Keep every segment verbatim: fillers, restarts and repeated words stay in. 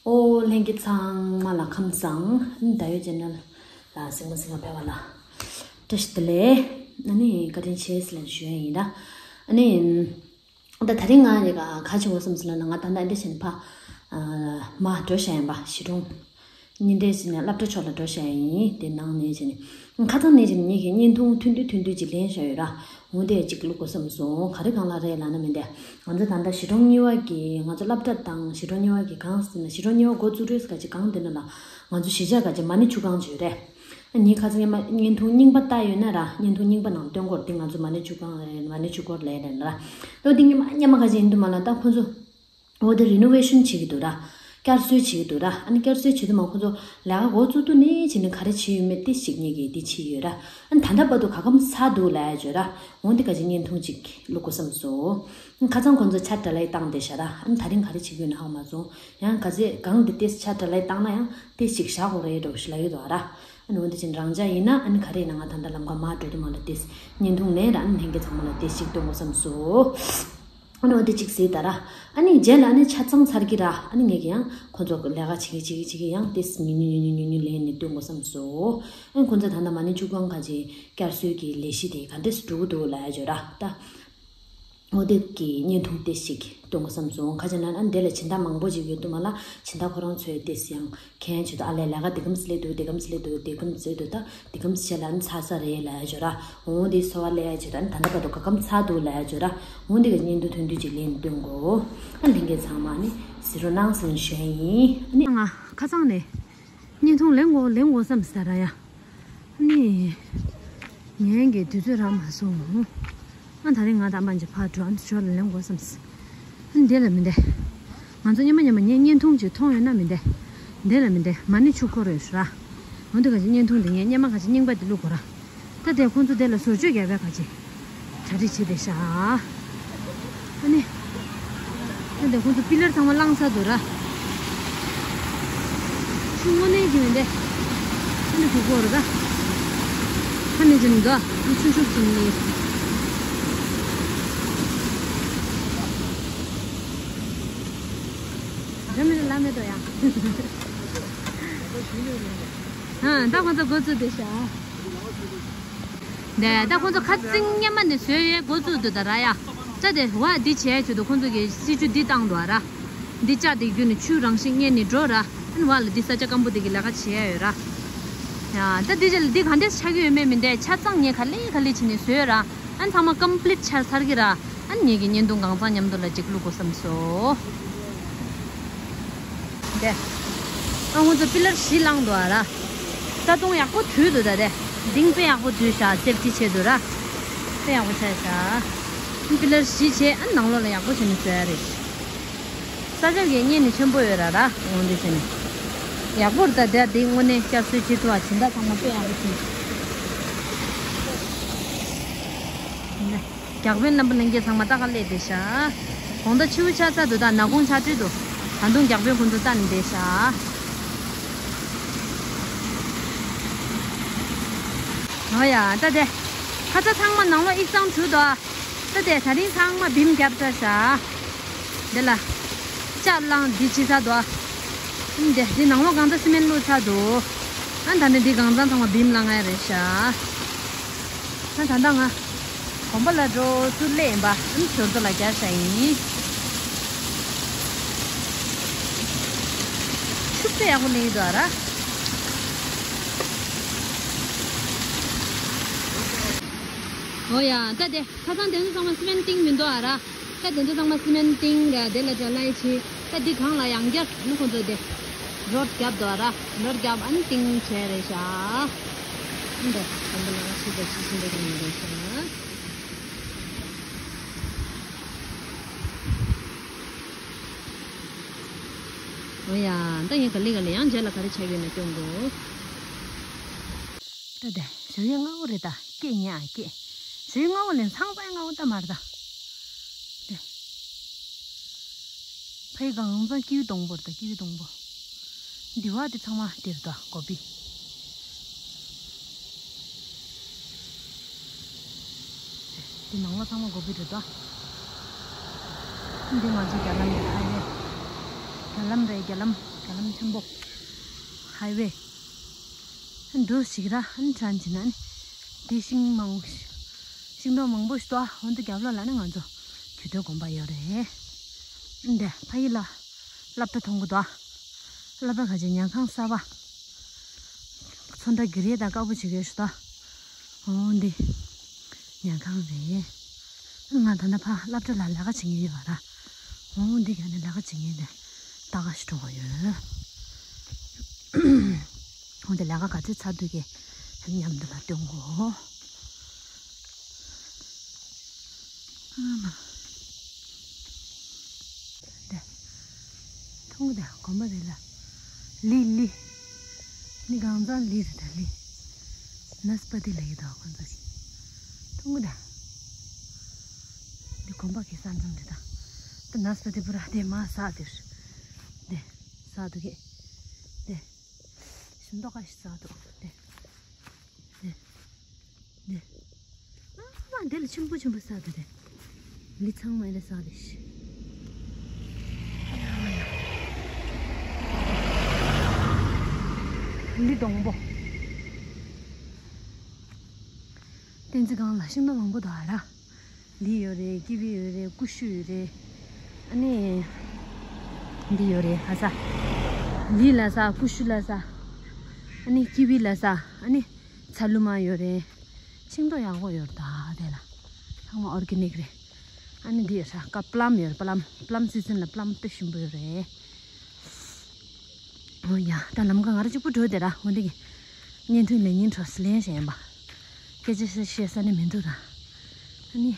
ཨོ་ལྷན་རྒྱས་ཚང་མ་ལ་ཁམས་བཟང་། ཨ་ནི་ད་ཡོད་ཅེ་ནལ་ལ་སིང་མ་སིང་མ་ཕེབས་པ་ལ་བཀྲ་ཤིས་བདེ་ལེགས། ཨ་ནི་བཀའ་དྲིན་ཆེ་ཟེར་ལན་ཞུ་ཡ་ཡིན་ད། ཨ་ནི་ད་ད་རིང་ང་ཡི་ག་ག་བྱུང་བ་བསམ་ཟེར་ན་ང་ད་ལྟ་འདི་བཞིན་ཕ་མ་འགྲོ་བཞག་ཡིན་པ་གཞིས་གྲོང་། གཉིས་འདྲེས་ཟིན་ནས་སློབ་གྲྭ་ཕྱོགས་ལ་འགྲོ་བཞག་ཡིན། དེ་ནང་ནས་བྱས་ནས་ཁ་སང་ནས་བྱས་ནས་ངེད་ཀྱིས་བརྙན་ཐུང་ཐུང་ཐུང་ཐུང་ཐུང་ཅིག་ལེན་བཞག་ཡོད་ར། འོ་དེ་ཅིག་བླུག་དགོས་བསམ་སོང་། ག་རེ་སྒང་ལ་རེད་ལབ་ན་མི་འདི། ང་ཚོ་ད་ལྟ་གཞིས་གྲོང་གཉིས་པ་གི་ང་ཚོ་སློབ་གྲྭ་དང་གཞིས་གྲོང་གཉིས་པ་གི་གང་ཟེར་ན་གཞིས་གྲོང་གཉིས་པ་འགོ་བཙུགས་དུས་ག་ཅིག་གང་དེ་ན་ལ་ང་ཚོ་གཞིས་ཆགས་ག་ཅིག་མ་ཎི་ཆུ་སྒང་ཅིག་ཡོད་རེད། ཨ་ནི་ཁ་སང་ཉི་མ་བརྙན་ཐུང་རྙིང་པ་ལྟ་ཡོད་ན་ར། བརྙན་ཐུང་རྙིང་པ་ནང་སྟོན་སྐོར་དེ་ང་ཚོ་མ་ཎི་ཆུ་སྒང་རེད། མ་ཎི་ཆུ་སྐོར་ལས་རེད་ལ་ར། ལོ་དེ་ཉི་མ་ཉི་མ་ག་ཅིག་ཡིན་དུས་མ་ལ་ད་ཁོ་ཚོ། འོ་དེ་རི་ནོ་ཝེ་ཤན་བྱེད་ཀྱི་འདུག་ར། བསྐྱར་གསོ་བྱེད་ཀྱི་འདུག་ར། ཨ་ནི་བསྐྱར་གསོ་བྱེད་དུས་མ་ཁོ་ཚོ་ལས་ཀ་འགོ་བཙུགས་དུས་ནས་བྱས་ནས་ག་རེ་བྱས་ཡོད་མེད་དེ་ཞིག་ངེད་ཀྱིས་འདི་བྱས་ཡོད་ར། ཨ་ནི་ད་ལྟ་བར་དུ་ག་གམ་ཚར་འདུག་ལབ་ཡ་བརྗོད་ར། འོ་འདི་ག་ཅིག་བརྙན་ཐུང་ཅིག་བླུག་དགོས་བསམ་སོང་། ཁ་སང་ཁོ་ཚོ་ཆ་འདྲ་ལེ་བཏང་བསྡད་ཤག་ར། ཨ་ནི་ད་རིང་ག་རེ་བྱེད་ཀྱི་ཡོད་ན་ཧ་གོ་མ་སོང་། ཡང་ག་ཚོད་གང་འདི་ཏེས་ཆ་འདྲ་ལེ་བཏང་ན་ཡང་ཏེས་ཅིག་བཞག་དགོས་རེད་འགྲོ་ཞིག་ལབ་ཡོད་དོ་ར། ཨ་ནི་འོ་འདི་ཅིག་རང་འཇགས་ཡིན་ན་ཨ་ནི་ག་རེ་ཡིན་ན་ང་ད་ལྟ་ལམ་ཁ་མར་འགྲོ་དུས་མ་ལ་ཏེས་བརྙན་ཐུང་ལེན་ར། ཨ་ནི་ལྷན་རྒྱས་ཚང་མ་ལ་ཏེས་ཅིག་སྟོན་དགོས་བསམ་སོང་། ཨ་ནི་འོ་དེ་གཅིག་ཟེར་ད་ར། ཨ་ནི་རྗེས་ལ་ཨ་ནི་ཆ་ཚང་ཚར་གི་ར། ཨ་ནི་ངས་ཀྱི་ཡང་ཁོ་ཚོ་ལས་ཀ་བྱེད་ཀྱི་བྱེད་ཀྱི་བྱེད་ཀྱི་ཡང་དེ་ཉུ་ཉུ་ཉུ་ཉུ་ཉུ་ལེན་ནས་སྟོན་དགོས་བསམ་སོང་། ཨ་ནི་ཁོ་ཚོ་ད་ལྟ་མ་ཎི་ཆུ་སྒང་ག་ཅིག་བསྐྱར་གསོའི་གི་ལས་གཞི་དེ་ག་འདྲས་སུ་འགྲོ་གི་འདུག་ལབ་ཡ་བརྗོད་ར་ད། འོ་དེ་གི་བརྙན་ཐུང་དེ་ཞིག་སྟོན་དགོས་བསམ་སོང་། ག་ཅི་ན་ཨ་ནི་དེ་ལ་སྦྱིན་བདག་མང་པོ་ཅིག་ཡོད་དུས་མ་ལ་སྦྱིན་བདག་ཁོ་རང་ཚོའི་དེ་ཡང་། མཁན་ཆེད་དུ་ཨ་ལས་ལས་ཀ་འདི་གམ་སི་ལེ་འདུག་འདི་གམ་སི་ལེ་འདུག་འདི་གམ་སི་ལེ་འདུག་ད་འདི་གམ་སི་ཆེ་ལ་ཨ་ནི་ཚ་ས་རེད་ལབ་ཡ་བརྗོད་ར། འོང་འདི་སོ་བ་ལས་ཡ་བརྗོད་ར། ཨ་ནི་ད་ལྟ་བར་དུ་ག་གམ་ཚ་འདུག་ལབ་ཡ་བརྗོད་ར། འོང་འདི་ག་བརྙན་ཐུང་ཐུང་ཐུང་ཅིག་ལེན་སྟོན་གོ། ཨ་ལྷན་རྒྱས་ཚང་མ་ནི་གཟིགས་རོགས་གནང་ཟེར་ཞུ་ཡ་ཡིན། ཨ་ནི་ང་ཁ་སང་ནས་བརྙན་ཐུང་ལེན་གོ་ལེན་གོ་བསམ་ས་ར་ཡ། ནི། ངན་གྱི་དུས་ཚོད་རག་མ་སོང་། ཨ་ད་རིང་ང་དང་པ་ཅིག་ཕར་འགྲོ། ཨ་ནི་ཞོར་ལ་ལེན་དགོས་བསམས། ཨ་འདི་ལ་མི་འདེ། ང་ཚོ་སྙེ་མ་སྙེ་མ་ངས་བརྙན་ཐུང་ཅིག་མཐོང་ཡོད་ན་མི་འདེ། འདི་ལ་མི་འདེ། མ་ཎི་ཆུ་འཁོར་ཡོད་ཤག་ར། འོ་འདི་ག་ཅིག་བརྙན་ཐུང་འདི་ངས་སྙེ་མ་ག་ཅིག་རྙིང་པ་འདི་བླུག་དགོས་ར། ད་དེ་ཁོང་ཚོ་དེ་ལ་བཟོ་བཅོས་རྒྱག་པའི་ག་ཅིག་གྲ་སྒྲིག་བྱེད་བསྡད་ཤག་ཨ་ནི། ཨ་འདི་ཁོང་ཚོ་པི་ལར་ཚང་མ་བསླངས་ཚར་འདུག་ར། ཆུ་དངོས་གནས་ཀྱི་མི་འདི། ཨ་ནི་གུག་གོ་རུ་ད། ཁ་ནས་ཀྱི་མི་འདུག་ཨ་ཆུ་ཤུགས་ཀྱི་མི། ར་མི་ལ་མེད་དོ་ཡ། ཨ་ད་ཁོང་ཚོ་འགོ་བཙུགས་བསྡད་ཤག་འདི་ད་ཁོང་ཚོ་ཁ་སང་སྔོན་མ་ནས་བཟོས་ཡས་འགོ་བཙུགས་འདུག་ད་ར་ཡ། ད་དེ་བ་འདི་བྱས་ཆེད་དུ་ཁོང་ཚོ་གིས་སྲིད་ཇུས་འདི་བཏང་འདུག་ར། འདི་ལྕགས་འདི་བརྒྱུད་ནས་ཆུ་རང་བཞིན་རྙེད་ནས་འགྲོ་ར། ཨ་ནི་བ་ལ་འདི་ས་ཆ་སྐམ་པོ་འདི་གི་ལས་ཀ་བྱེད་ཡ་ཡོད་ར། ཡ་ད་འདི་ཅི་ལ་འདི་ག་འདྲས་ཆགས་ཀྱི་ཡོད་མེད་མི་འདྲ། ཆ་ཚང་ངས་ག་ལེ་ག་ལེ་བྱས་ནས་བཟོས་ར། ཨ་ནི་ཚང་མ་ཀམ་པི་ལིཊ་ཆགས་ཚར་གི་ར། ཨ་ནི་ངེད་ཀྱི་བརྙན་ཐུང་གང་ཚང་མཉམ་དུ་ལ་གཅིག་བླུག་དགོས་བསམ་སོང་། དེ། ཨ་ཁོང་ཚོ་པི་ལར་བཞི་བསླངས་འདུག་ཨ་ར། ད་དུང་ཡག་པོ་དུས་འདུག་ད་དེ། གཏིང་དཔེ་ཡག་པོ་དུས་ཤག་སེབ་ཊི་ཆེད་དུ་ར། དཔེ་ཡག་པོ་ཆགས་ཤག་པི་ལར་བཞི་བྱས་ཨ་ནང་ལོགས་ལ་ཡག་པོ་བྱས་ནས་བཟོ་ཡ་རེད། ས་ཆ་གི་གཉེན་ནི་ཆེན་པོ་ཡོད་ར་ར་འོང་དུས་བྱས་ནས། ཡག་པོ་རེད་ད་དེ་འདི་དངོས་གནས་བསྐྱར་གསོ་བྱེད་ཐུབ་པ་བྱིན་ད་ཚང་མ་དཔེ་ཡག་པོ་བྱུང་། རྒྱག་དཔོན་རྣམ་པ་ལྷན་རྒྱས་ཚང་མ་ལྟ་ག་སླེབས་བསྡད་ཤག་གོང་ད་ཆུ་བོ་ཆགས་ཚར་འདུག་ད་ནག་ཁུང་ཆགས་བྲིས་འདུག་ད་དུང་རྒྱག་དཔོན་ཁོང་ཚོ་ལྟ་ནས་བསྡད་ཤག་འོ་ཡ་ད་དེ། ཁ་ཚ་ཚང་མ་ནང་ལོགས་ཨིག་ཚང་བྲུས་འདུག་ད་དེ་ད་རིང་ཚང་མ་བིམ་བརྒྱབ་ཚར་ཤག་འདི་ལ། ལྕགས་བླངས་འདི་བྱས་ཚར་འདུག་ཨ་འདི་འདི་ནང་ལོགས་གང་ཚ་སི་མེན་བླུགས་ཚར་འདུག་ཨ་ད་ནི་འདི་གང་ཚང་ཚང་མ་བིམ་བླངས་ཡ་རེད་ཤག་ཨ་ད་ལྟ་ང་། གོམ་པ་ལ་འགྲོ་ཚུར་སླེབས་ཡིན་པ་ཨ་ནི་ཞོར་དུ་ལ་རྒྱག་བྱ་ཡིན། ཆུ་ཚོད་ཡག་པོ་ལེན་ཡི་འདུག་ཨ་ར། འོ་ཡ་ད་དེ་ཁ་སང་དེ་ཚོ་ཚང་མ་སི་མེན་ཏིང་མི་འདུག་ཨ་ར། ད་དེ་ཚོ་ཚང་མ་སི་མེན་ཏིང་ར་དེ་ལ་འདྲ་ལ་ཡི་ཆེ། ད་འདི་གང་ལ་ཡང་རྒྱག་ནི་ཁོང་ཚོ་དེ། རོད་རྒྱབ་དོ་ར། རོད་རྒྱབ་ཨ་ནི་ཏིང་བྱས་རེད་ཤག་འདི་དང་པོ་ལ་ཤི་ད་ཤི་ཤི་འདི་གང་རེད་ཤག་འོ་ཡ་ད་ངས་ག་ལེ་ག་ལེ་ཡང་རྗེས་ལ་ག་རེ་ཆགས་ཡོད་ན་སྐྱོང་དགོས། ད་དེ་ཞུ་ཡི་ལྔ་བོ་རེད་ད་སྐད་ཉན་ཨ་སྐད། ཞུ་ཡི་ལྔ་བོ་ལེན་ཚང་ཚང་ལྔ་བོ་ད་མར་ད། དེ། ཕའི་གང་ཚང་ཀིའུ་སྡོང་པོ་རེད་ད་ཀིའུ་སྡོང་པོ། འདི་བ་དེ་ཚང་མ་དེ་རེད་ད་གོ་བི། དེ་ནང་ལ་ཚང་མ་གོ་བི་རེད་ད། འདི་ང་ཚོ་རྒྱ་ལམ་གྱི་ཧའི་ཝེ། རྒྱ་ལམ་རེད། རྒྱ་ལམ། རྒྱ་ལམ་ཆེན་པོ། ཧའི་ཝེ། འགྲོ་ཞིག་ར་ཨན་ཁྲན་ཅི་ན་ནི། དེ་ཤིང་མང་། ཤིང་སྡོང་མང་པོ་ཞིག་འདུག་འོན་ཏེ་རྒྱབ་ལོགས་ལ་ནི་ང་ཚོ་གྱོད་དོན་དགོན་པ་ཡོད་རེད། འདི་ཕ་ཡི་ལ། སློབ་གྲྭ་མཐོང་གི་འདུག་སློབ་གྲྭ་ག་ཅིག་ཉལ་ཁང་གསར་པ། ཚོན་ཁྲ་གི་རེད་ད། དཀར་པོ་བྱེད་ཀྱི་ཡོད་ཞུ་ད། འོ་འདི། ཉལ་ཁང་རེད། ང་ད་ལྟ་ཕ་སློབ་གྲྭ་ལ་ལས་ཀ་བྱེད་མཁན་ཡོད་པ་ར། འོ་འདི་ག་ནས་ལས་ཀ་བྱེད་མཁན་དེ། ལྟ་ག་ཞིག་འགྲོ་གི་ཡོད། འོ་འདི་ལས་ཀ་ག་ཚོད་ཚར་འདུག་གི། མཉམ་དུ་ལ་སྟོན་གོ། ཨ་མ། དེ། མཐོང་གི་དེ་དགོན་པ་རེད་ལ། ལི་ལི། ནི་གང་ཚང་ལི་རེད་ད་ལི། ནས་པ་ཏི་ལ་ཡི་དོ་ཁོང་ཚོ་ཞིག་མཐོང་གི་དེ། འདི་དགོན་པ་གི་ས་མཚམས་རེད་ད། ད་ནས་པ་ཏི་པུ་ར་དེ་མ་ས་དེར། དེ། ས་དུ་གི། དེ། ཞིམ་མདོག་ཁ་ཤས་ས་དུ། དེ། དེ། འདི། ཨ་མ་འདི་ལ་ཆེན་པོ་ཆེན་པོ་ས་དེ་རེད། ལི་ཚང་མ་ལ་ས་དེ་ཤི། ལི་སྡོང་པོ། བསྟན་འཛིན་སྒང་ལ་ཤིང་སྡོང་མང་པོ་འདུག་ཨ་ར། ལི་ཡོད་རེད། ཀི་ཝི་ཡོད་རེད། ཀུ་ཤུ་ཡོད་རེད། ཨ་ནི། འདི་ཡོད་རེད་ཧ་ས། ལི་ལ་ས། ཀུ་ཤུ་ལ་ས། ཨ་ནི་ཀི་ཝི་ལ་ས། ཨ་ནི། ཚ་ལུ་མ་ཡོད་རེད། ཤིང་ཏོག་ཡག་པོ་ཡོད་རེད་ད་དེ་ལ། ཚང་མ་ཨོར་གེ་ནིག་རེད། ཨ་ནི་འདི་ཡོད་ས་ཀ་པླམ་ཡོད་རེད། པླམ། པླམ་སི་ཛན་ལ་པླམ་དཔེ་ཞིམ་པོ་ཡོད་རེད། འོ་ཡ། ད་ལམ་ཁ་ང་རང་གཅིག་པུ་འགྲོ་དེ་ར། འོ་འདི་གི་བརྙན་ཐུང་ལེན་སྙིང་བྲོ་ལེན་བཞིན་ཡིན་པ། སྐད་ཆ་བཤད་བཤད་ས་ནི་མི་འདུག་ར། ཨ་ནི།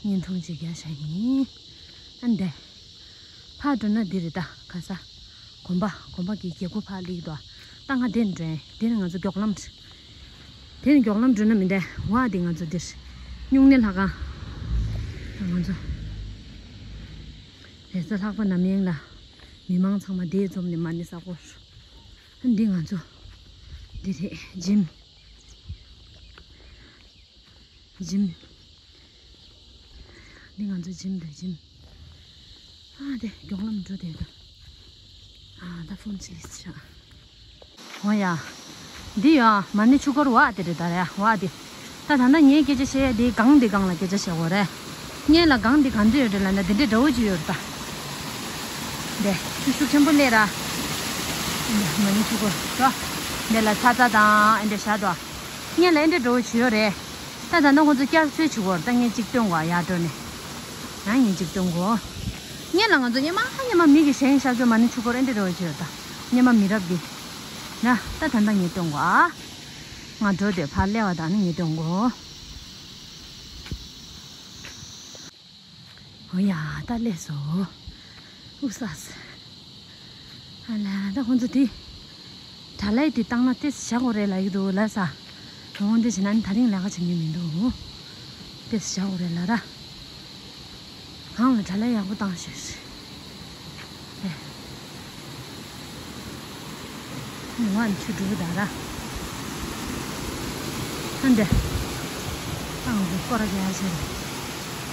བརྙན་ཐུང་ཅིག་རྒྱག་བཞག་ཡིན། ཨ་འདི། ཕར་འགྲོ་ན་འདི་རེད་ད་ག་ས། དགོན་པ། དགོན་པ་གི་རྒྱལ་སྒོ་ཕར་སླེབས་འདུག་ད་ང་འདི་ནས་འགྲོ་ཡིན། འདི་ནས་ང་ཚོ་མགྱོགས་ལམ་འགྲོ། འདི་ནས་མགྱོགས་ལམ་འགྲོ་ན་མི་འདྲ་བ། འདི་ང་ཚོ་འདིར། སྨྱུང་གནས་ལྷ་ཁང་། ད་ང་ཚོ། རེས་གཟའ་ལྷག་པ་ནམ་ཡིན་ལ། མི་མང་ཚང་མ་འདིར་འཛོམས་ནས་མ་ཎི་བསགས་གོ། འདི་ང་ཚོ། འདི་རེད་འཇིམ། འཇིམ། འདི་ང་ཚོ་འཇིམ་རེད་འཇིམ། ཨ་དེ་མགྱོགས་ལམ་འགྲོ་དེ་དང་། ཨ་ད་ཕོན་ཅི་ལིས་ཆ། འོ་ཡ། འདི་ཡ་མ་ཎི་ཆུ་འཁོར་བ་དེ་རེད་ད་རེད་བ་དེ། ད་ད་ལྟ་ངས་སྐད་ཆ་བཤད་ཡ་དེ་སྒང་དེ་སྒང་ལ་སྐད་ཆ་བཤད་དགོས་རེད། སྔོན་ལ་སྒང་དེ་གང་འདྲ་ཡོད་རེད་ལབ་ན་དེ་འདྲའི་འདྲ་བོ་ཅིག་ཡོད་རེད་ད། འདི་ཆུ་ཤུགས་ཆེན་པོ་སླེབས་ར། འདི་མ་ཎི་ཆུ་འཁོར་དོ། འདི་ལ་ཚ་ཚ་དང་ཨེ་འདྲ་བཞག་དོ། སྔོན་ལ་ཨེ་འདྲ་འདྲ་བོ་ཅིག་ཡོད་རེད། ད་ད་ནང་ཁོང་ཚོ་བསྐྱར་གསོ་བྱེད་དགོས་རེད། ད་ངས་གཅིག་སྟོན་དགོས་ཡར་འགྲོ་ནས། ཡང་ངས་གཅིག་སྟོན་དགོས། སྔོན་ལ་ང་ཚོ་སྔོན་མ་སྔོན་མ་མི་གི་ཞིང་ཤག་ཚོ་མ་ཎི་ཆུ་འཁོར་ཨེ་འདྲ་འདྲ་བོ་ཅིག་ཡོད་ད། སྔོན་མ་མི་རབས་ཀྱི། ན་ད་ད་ད་ངས་སྟོན་དགོས་ཨ། ང་འགྲོ་དེ་ཕར་སླེབས་པ་དང་ནི་ངས་སྟོན་དགོས། འོ་ཡ་ད་སླེབས་སོ། ཨུ་ས་ས། ཨ་ལ་ད་ཁོང་ཚོ་དེ། དྲ་ལམ་དེ་བཏང་ན་ཏེས་བཞག་དགོས་རེད་ལབ་ཀྱི་འདུག་ལ་ས། འོ་འདི་བྱས་ན་ནི་ད་རིང་ལས་ཀ་བྱེད་མྱོང་མི་འདུག་ཏེས་བཞག་དགོས་རེད་ལ་ར། གང་ལ་དྲ་ལམ་ཡག་པོ་བཏང་ཤོག་ཟེར། ཨེ། ང་ནི་ཆུ་འགྲོ་གི་ད་ར། ཨ་འདི། ཨང་གི་སྐོར་རྒྱག་ཟེར།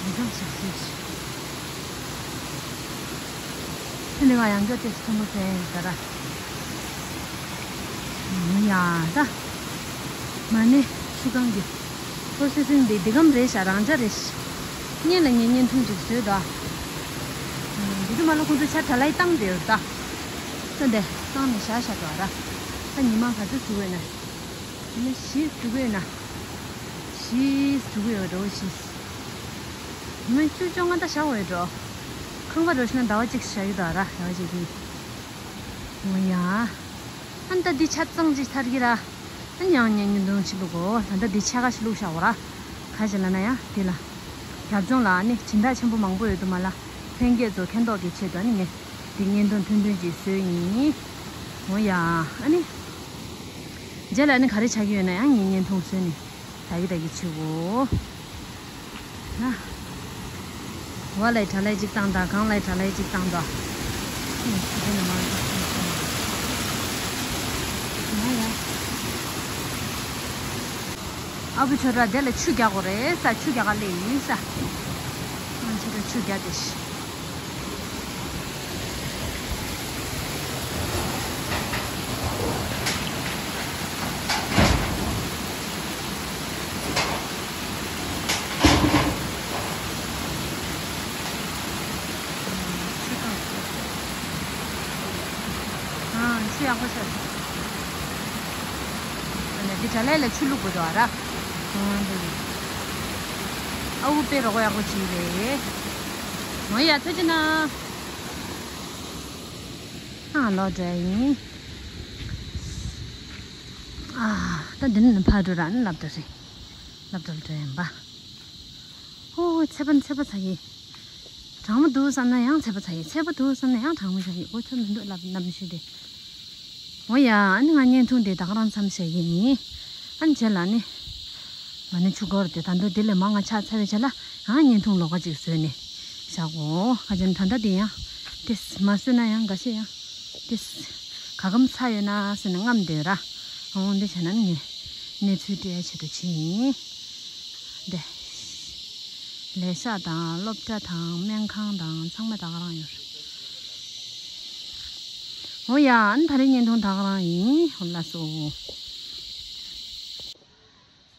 མི་འདང་ཤག་ཟེར། ཨ་འདི་ང་ཡང་སྐྱོ་ཏེ་ཆེན་པོ་ཟེར་ད་ར། ཡ་ད། མ་ཎི་ཆུ་སྒང་གི། ཁོ་སི་སིང་འདི་འདི་གམ་རེད་ཤག་རང་འཇགས་རེད་ཤག་སྔོན་ལ་ངས་བརྙན་ཐུང་ཅིག་བཟོས་ད། འདི་དུ་མ་ལ་ཁོང་ཚོ་ཆ་དྲ་ལམ་བཏང་བསྡད་ཡོད་ད། ད་འདི་བཏང་ནས་བཞག་བཞག་འགྲོ་ར། ད་ཉི་མ་ག་ཚོད་ཟུག་ཡོད་ན། ཉི་མ་བཞི་ཟུག་ཡོད་ན། བཞི་ཟུག་ཡོད་འགྲོ་བཞི། ཉི་མ་བཅུ་བཅོ་ལྔ་ད་བཞག་འོས་འགྲོ། ཁང་པ་འགྲོ་ཤི་ན་ཟླ་བ་གཅིག་བཞག་ཡོད་ད་ར་ཟླ་བ་གཅིག་གི། འོ་ཡ། ཨ་ནི་ད་འདི་ཆ་ཚང་ཅིག་ཐར་གི་ར། ཨ་ནི་ཡང་ཉན་ཉན་དུང་ཕྱི་ལུག་གོ། ད་ལྟ་འདི་ཆ་ག་ཞིག་བླུགས་བཞག་གོ་ར། ག་ཞིག་ལ་ན་ཡང་འདི་ལ། རྒྱབ་ལྗོངས་ལ་ཨ་ནི་སྦྱིན་བདག་ཆེན་པོ་མང་པོ་ཡོད་དུ་མ་ལ། ལྷན་རྒྱས་ཚོ་མཁྱེན་རྟོགས་ཀྱི་ཆེད་དུ་ཨ་ནི་ངས་འདི་བརྙན་ཐུང་ཐུང་ཐུང་ཅིག་བཟོས་ཡིན། འོ་ཡ། ཨ་ནི། རྗེས་ལ་ཨ་ནི་ག་རེ་ཆགས་ཀྱི་ཡོད་ན་ཡང་ངས་བརྙན་ཐུང་བཟོས་ནས་ད་གི་ད་གི་བྱེད་གོ། ན། འོག་ལ་དྲ་ལམ་གཅིག་བཏང་དང་སྒང་ལ་དྲ་ལམ་གཅིག་བཏང་དང་། ཨེ་ཆུ་དེ་ནི་མར་འགྲོ་སོང་། ང་ཡ། ཨ་བུ་ཁྱོད་ར་དེ་ལ་ཆུ་རྒྱག་དགོས་རེད་ས། ཆུ་རྒྱག་ག་སླེབས་ཡིན་ས། ང་ཁྱོད་ར་ཆུ་རྒྱག་དེ་ཤི། ཆུ་ཡག་པོ་ཆགས། ཨ་ནི་འདི་དྲ་ལས་ལ་ཆུ་བླུག་དགོས་འདུག་ཨ་ར། ཨོ་འདི། ཨ་འུ་དཔེ་རོགས་ཡག་པོ་ཅིག་རེད། ངོ་ཡ་ཐུགས་རྗེ་གནང་། ཨ་ལོ་འདྲ་ཡིན། ཨ་ད་འདི་ནི་ཕར་འགྲོ་ར་ནི་སླེབས་འགྲོ་རེད། སླེབས་འགྲོ་འགྲོ་ཡིན་པ། ཨོ་ཚད་པ་ཚད་པ་ཚ་གི། གྲང་མོ་འདུག་བསམ་ན་ཡང་ཚད་པ་ཚ་གི། ཚད་པ་འདུག་བསམ་ན་ཡང་གྲང་མོ་ཆགས་ཀྱི། ཨོ་ཚོད་མི་འདུག་ལབ་ནམ་ཞུ་དེ། འོ་ཡ། ཨ་ནི་ང་བརྙན་ཐུང་དེ་ད་ག་རང་མཚམས་བཞག་གི་ཡིན། ཨ་ནི་བྱས་ལ་ནི། ང་ནི་ཆུ་འཁོར་དེ་ད་དུང་དེ་ལས་མང་ང་ཆགས་ཚར་བའི་ཆ་ལ་ཡང་བརྙན་ཐུང་ལོགས་ཀ་ཅིག་བཟོས་ནས་བཞག་གོ། ཁ་ཅན་ད་ལྟ་དེ་ཡང་དེ་མ་བཟོས་ན་ཡང་འགའ་ཤས་ཡང་དེ་ག་གམ་ཚ་ཡོད་ན་ཟེར་ནས་རྔམ་སྡོད་ར། འོ་འདི་བྱས་ན་ནི་གནས་ཚུལ་སྤྲད་ཆེད་དུ་ཕྱིན་ཡིན། འདི། ལས་ཤག་དང་སློབ་གྲྭ་དང་སྨན་ཁང་དང་ཚང་མ་ད་ག་རང་ཡོད་རེད། འོ་ཡ། ཨ་ནི་ད་རེས་བརྙན་ཐུང་ད་ག་རང་ཡིན། འོ་ལགས་སོ།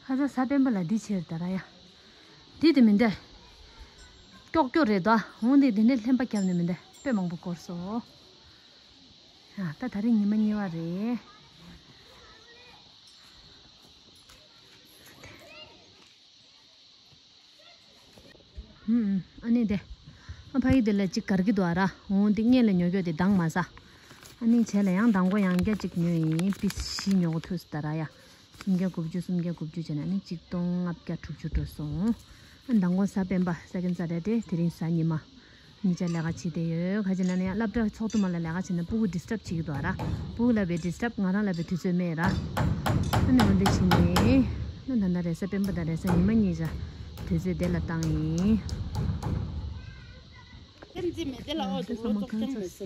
ཧ་ཅང་གཟའ་སྤེན་པ་ལ་འདི་བྱེད་ད་ར་ཡ། འདི་དེ་མིན་འདི། ཀྱོག་ཀྱོག་རེད་དོ། འོ་འདི་དེ་འདྲའི་ལྷན་པ་བརྒྱབ་ནས་མིན་འདི་དཔེ་མང་པོ་བསྐོར་སོང་། ཡ་ད་ད་རེས་ཉི་མ་གཉིས་པ་རེད། ཧུམ། ཨ་ནི་དེ། ཨ་ཕ་གི་དེ་ལ་ཅིག་གར་གི་འདུག་ཨ་ར། འོ་འདི་སྔོན་ལ་ཉོ་རྒྱུ་དེ་འདང་མ་ཟ། ཨ་ནི་བྱས་ལ་ཡང་མདང་དགོང་ཡང་བསྐྱར་ཅིག་ཉོས་ཡིན། པིས་བཞི་ཉོ་དགོས་ཐུག་སོང་ད་ར་ཡ། སུམ་བརྒྱ་དགུ་བཅུ་སུམ་བརྒྱ་དགུ་བཅུ་བྱས་ན་ནི་ཆིག་སྟོང་ལྔ་བརྒྱ་དྲུག་ཅུ་འགྲོ་སོང་། ཨ་མདང་དགོང་གཟའ་སྤེན་པ་ས་ཀན་ས་རེད་དེ་དེ་རིང་གཟའ་ཉི་མ། གཉིས་ཆ་ལས་ཀ་བྱེད་བསྡད་ཡོད། ག་ཅི་ན་ནི་ཡང་སློབ་གྲྭ་ཚོགས་འདུ་མ་ལ་ལས་ཀ་བྱེད་ན་སྤུ་གུ་ཌི་སི་ཊབ་བྱེད་ཀྱི་འདུག་ཨ་ར། སྤུ་གུ་ལ་བའི་ཌི་སི་ཊབ། ང་རང་ལ་བའི་དུས་ཚོད་མེད་ར། ཨ་ནི་འོན་ཏེ་བྱེད་ནི། ཨ་ད་ལྟ་རེས་གཟའ་སྤེན་པ་དང་རེས་གཟའ་ཉི་མ་གཉིས་ཆ་དུས་ཚོད་དེ་ལ་བཏང་ཡིན། ཨ་དེ་ས་མ་གང་ཚ།